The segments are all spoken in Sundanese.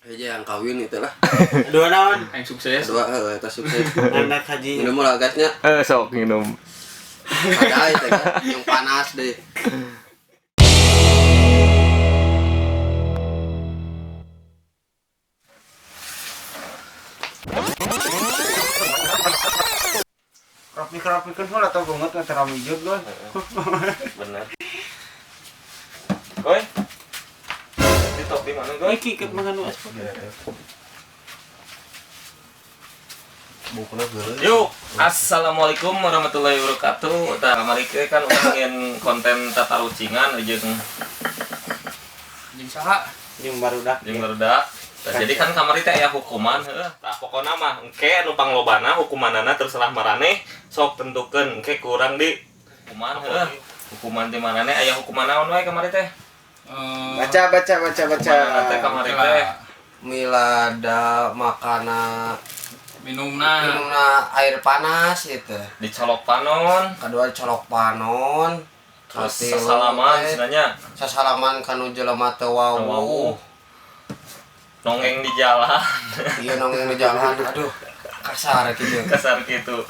Aja yang kawin itu lah. Dua naon? Yang sukses. Dua heuh eta sukses. Anak haji. Minum lah gasnya. Sok minum. Ada itu kan yang panas deh. Rapi-rapikeun heula atau banget nggak terlalu hijau gua. Bener. Goy. Di topi mana goy? Iki ikut makan was. Yuk, assalamualaikum warahmatullahi wabarakatuh. Tah kamari ke kan urang ingin konten tatarucingan jeung Jeung saha? Jeung barudak. jeung barudak. Tah, jadi kan kamari teh aya hukuman heuh. Tah pokona mah engke anu panglobana hukumanana terserah maraneh sok tentukeun engke kurang di hukuman heuh. Hukuman di maraneh aya hukuman naon wae kamari teh? Baca baca baca baca. Hukumanana teh kamari teh. Milada makana Minumna. minumna air panas itu. Dicolok panon, Kedua colok panon. terus Katilu sasalaman teh, cenanya. Sasalaman kanu jelema teu Wawuh. wawuh. Nongeng di jalan. Iya nongeng di jalan. Aduh, kasar gitu. Kasar gitu.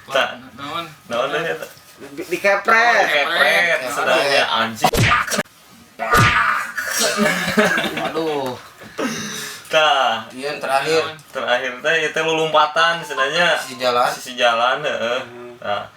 Tah, Naon? naon deui eta? Dikepret. Kepret sedangnya anjing. Aduh, Tah, iya yang terakhir terakhir teh ieu teh lulumpatan cenanya. sisi jalan. Sisi jalan heeh. Tah.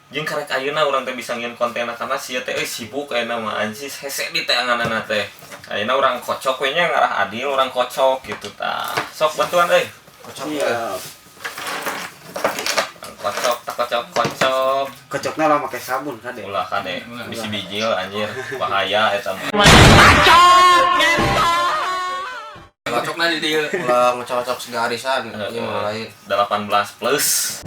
Jeung karek ayeuna urang teh bisa ngieun kontenna karena sia teh euy sibuk ayeuna mah anjing hese di teanganana teh. Ayeuna urang kocok we nya ngarah adil urang kocok gitu tah. Sok bantuan euy. Kocok ya. Siap. Urang kocok tak kocok-kocok. Kocoknya lah pakai sabun kade. Ulah kade bisi bijil anjir bahaya eta mah. Kocokna di dieu. Ulah ngecocok segarisan, ieu mah lain. 18 plus.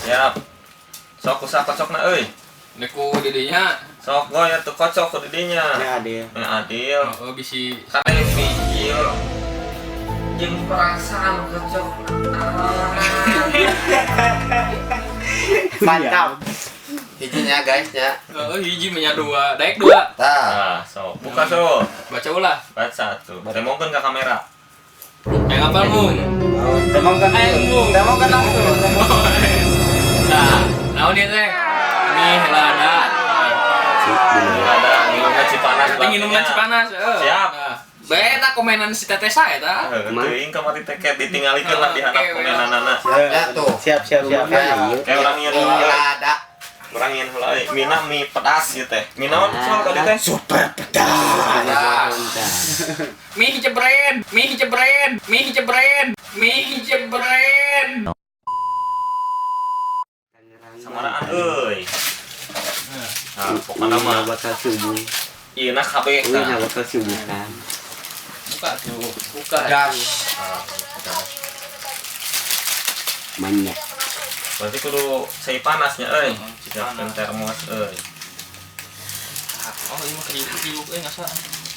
Siap. Sok usah kocokna euy. Nek ku didinya Sok goy atuh kocok ku didinya. Ya adil. Ya adil. heeh bisi Kade bijil. Jeung perasaan kocok. Mantap. Hijinya guys nya. heeh hiji menya dua, daek dua. Tah, Nah, sok buka sok. Baca ulah. Baca tuh. Temongkeun ka kamera. Yang apa mung? Temong kan. Ayo, Mung. Temong kan langsung. Nah, naon ieu teh? Mie lada. Ada minumna Cipanas. Tapi minumna Cipanas, heeh. Siap. Nah, bae eta komenan si teteh saya eta. Heuh, teuing kamari teh ket ditinggalikeun lah di handap Oke, komenanana. Ya, tuh. Siap siap siap. Kayak orang ingin heula. Milada. Orang ingin heula euy. Mina mie pedas ieu teh. Mie naon soal tadi teh? Super pedas. Mie jebret, mie jebret, mie jebret, mie jebret. Samaraan euy. Nah, pokona mah bakal subuh. ieu na kabeh Uy, tah. na bakal subuhan. Buka tuh, buka. Pedas. Banyak. Berarti kudu sei panasnya euy. Siapkeun termos euy. Oh, ini mah kriuk-kriuk euy ngasa.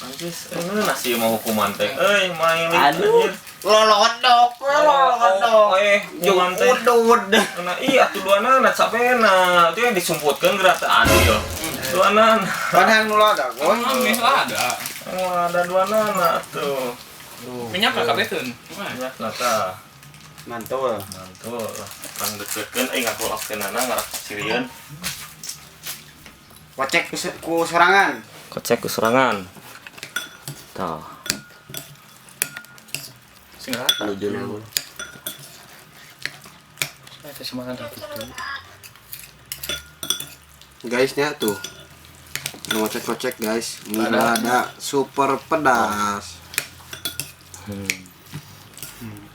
Anjis, euy nasi mau hukuman teh. Euy, main Aduh. Lolodok, lolodok. Hukuman teh. Udud. Nah, iya tuh duanana capena. Itu yang disumputkeun geura teu adil. Duanana. Kan yang nulada, Oh, mie lada. Oh, ada duanana tuh. Minyak lah kabeh teu. Minyak tah. Mantul. Mantul. Urang deketkeun euy ngakuloskeunana ngarak sirieun. Kocek ku sorangan. Kocek ku serangan. Tah. Sing rata. Menuju naon. Saya semangat gitu. Guysnya tuh. Ngocek-ngocek guys. Milada super pedas.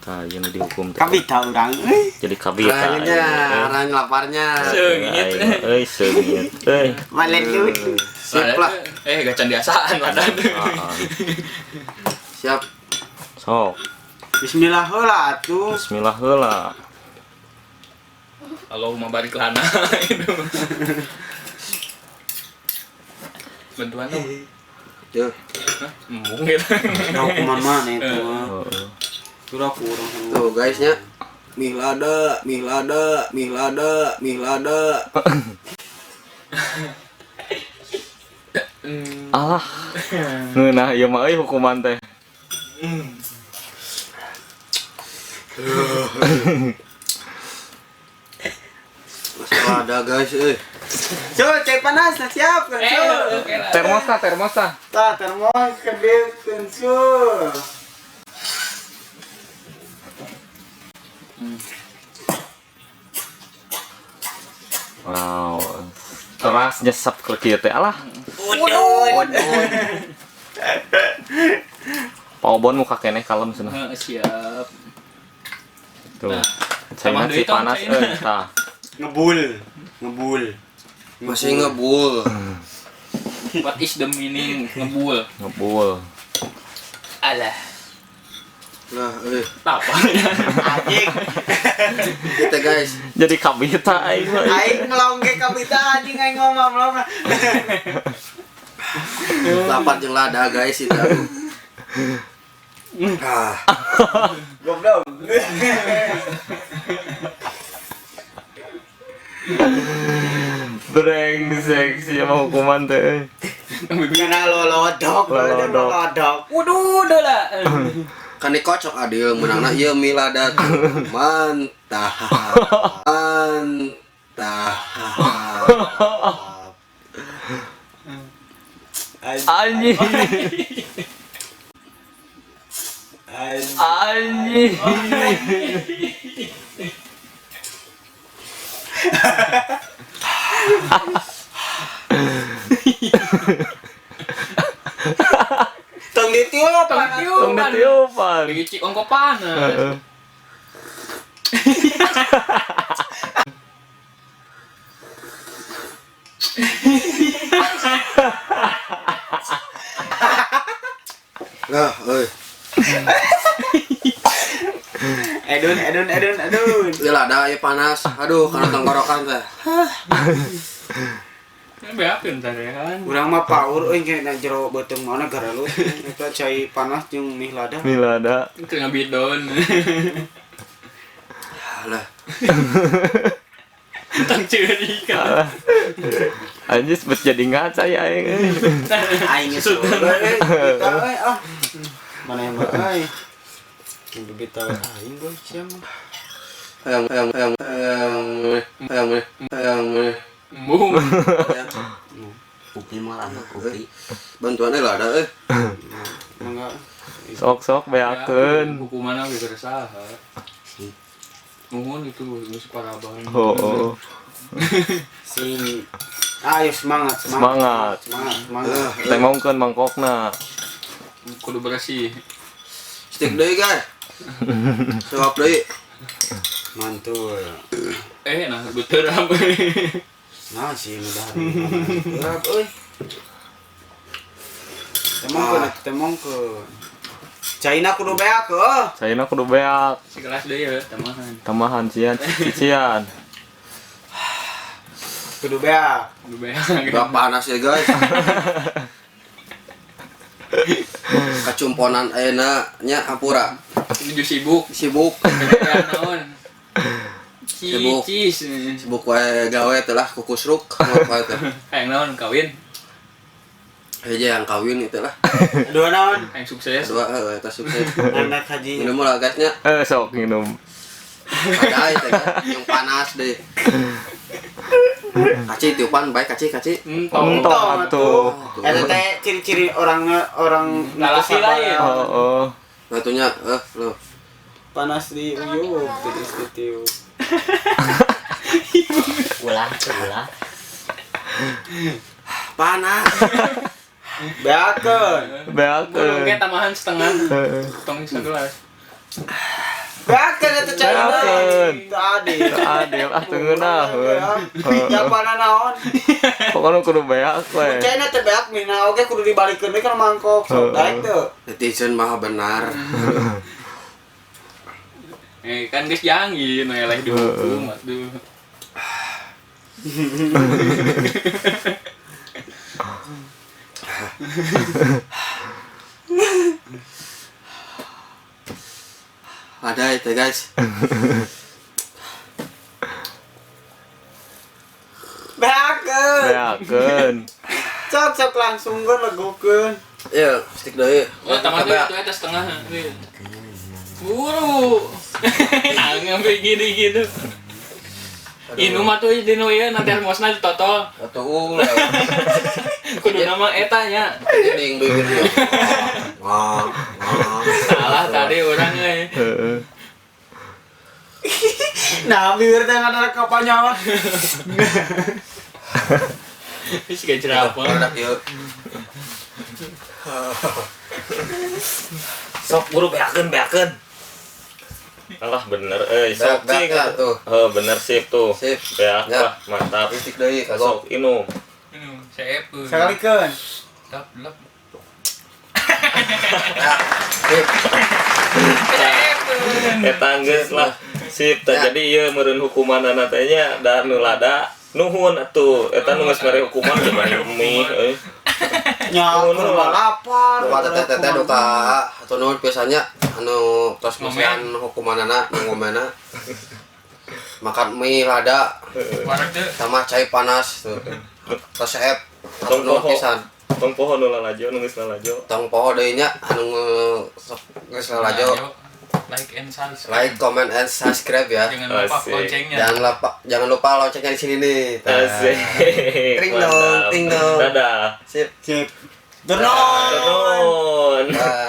Tah, ieu nu dihukum teh. Kabita urang euy. Jadi kabita. Orangnya, orang laparnya. Seungit. Euy, seungit. Euy. Malen lucu. Sip lah. Gacan diasaan lada. Siap. Sok. Bismillah heula atuh. Bismillah heula. Allahumma barik lana itu. Bantuan dong. Tuh. Hah? Embung gitu. Nah, hukuman mana itu? Heeh. Sudah kurang. Tuh guysnya. Mie lada, mie lada, mie lada, mie lada. Alah. Ngeunah ieu mah euy hukuman teh. Lada guys euy. Cul, cai panas, nah, siap kan, Cul. Termos tah, termos tah. Tah, termos kedip, Cul. Wow. Teras nyesep ke kieu teh. Alah. Pak Obon muka keneh kalem cenah. Siap. Tuh. Nah, Caina tambah si deui tong, panas caina. euy tah. Ngebul, ngebul. Masih ngebul. What is the meaning ngebul? Ngebul. Alah. Nah, euy. Apa? Anjing. Kita guys. Jadi kabita aing mah. Aing ngelongge kabita anjing aing ngomong ngomong. Lapar jeung lada guys itu aku. Ah, Goblok. Brengsek sih mah hukuman teh. Kena lolodok, Lolodok. lolodok. Waduh, udah lah. Kan dikocok adil menangna ieu mie lada tuh. Mantap. Mantap. Anjing. Anjing. Tong ditiup, Tong Pak. Tong ditiupan. Lagi cik ongko panas. Heeh. Nah, euy. Edun, edun, edun, edun. Ieu lada ieu panas. Aduh, kana tenggorokan teh. Beakeun teh kan. Urang mah paur euy kayak na jero beuteung mana garalut. Eta cai panas jeung mie lada. Mie lada. Itu ngabidon. Alah. Tong ceurik kan. Anjis bet jadi ngaca ya aing. Aing geus euy, kita euy ah. Mana yang euy. Bibit tahu aing boy sia mah. Hayang hayang hayang hayang hayang hayang. Embung. Kopi malah kopi. Bantuannya lada euy. Mangga. Sok-sok beakeun. Hukumanna ge keur saha. Si. Nuhun itu geus paraban. Oh, oh. Sing ayo semangat, Semangat. Semangat, semangat. Temongkeun mangkokna. Kudu bersih. Stick deui guys. Suap deui. Mantul. Nah betul apa? Nah, sih udah. Berat euy. Temongkeun atuh temongkeun. Caina kudu beak heuh. Caina kudu beak. Sekelas deui ya, tambahan. Tambahan cian cician. Kudu beak. Kudu beak. Udah panas ya guys. Kacumponan ayeuna nya hampura. Menuju sibuk. Sibuk. Kayak naon. Sibuk. Cicis. Sibuk wae gawe teh lah kukusruk wae teh. Hayang naon kawin? Heje yang kawin itu lah. Dua naon? Hayang sukses. Dua heuh eta sukses. Anak haji. Minum lah guysnya. Sok minum. Ada itu kan yang panas deh. Kaci tiupan baik kaci kaci. Entong. Entong atuh. Eta teh ciri-ciri orang orang Lalaki lain. Oh, oh. Batunya lo. Panas di uyup, terus ditiup. Ulah, ulah. Panas. Beakeun. Beakeun. Belum kayak tambahan setengah. Tong segelas. Beakeun eta caina. Beakeun. Teu adil. Teu adil ah teu ngeunaheun. Japana naon? Pokoknya kudu beak we. Caina teh beak mina oge kudu dibalikeun we kana mangkok. Sok daek teu. Netizen mah benar. Kan geus jangi nu eleh dihukum atuh. Ada itu guys. Beakeun. Cok cok langsung kan legokeun. Iya, stick deui. Oh, tamat Beak. itu eta setengah. Buru. Nah, ngambil gini gitu. Inu mah tuh dinu ieu na termosna ditotol. Atuh ulah. Kudu nama eta nya. Jadi bibirnya. Wah, wah. Salah tadi urang euy. Heeh. Nah, bibir teh ada kapanyawan. Wis gak jerapah. Produk ieu. Sok buru beakeun beakeun. Alah bener euy, sok Beak, cing. beak ya, tuh. Heuh, bener sip tuh. Sip. Beak Ya. lah, mantap. Stick deui kagok. Sok inum. Inu, seep. Sakalikeun. Lep, lep. Ya. Sip. Seep. Eta geus lah. Sip, tah Ya. jadi ieu meureun hukumanana teh nya da nu lada nuhun atuh. Eta nu geus mere hukuman teh banyak mie euy. Nya Nuhun, keur nuhun. lapar. Duka teteh teteh duka atau nuhun pisannya anu tos masihan hukumanana nu ngomena. Makan mie lada Wareg teu. sama cai panas tuh. Tos seep Tong atau nuhun poho. pisan. Tong poho nu lalajo nu geus lalajo. Tong poho deui nya anu sok geus lalajo. Like and subscribe. Like, comment, and subscribe ya. Jangan lupa Asik. loncengnya. Jangan lupa loncengnya di sini nih. Tah. Asik. Ting dong, Mantap. ting dong. Dadah. Sip. Sip. Turun. Nuhun. Dah.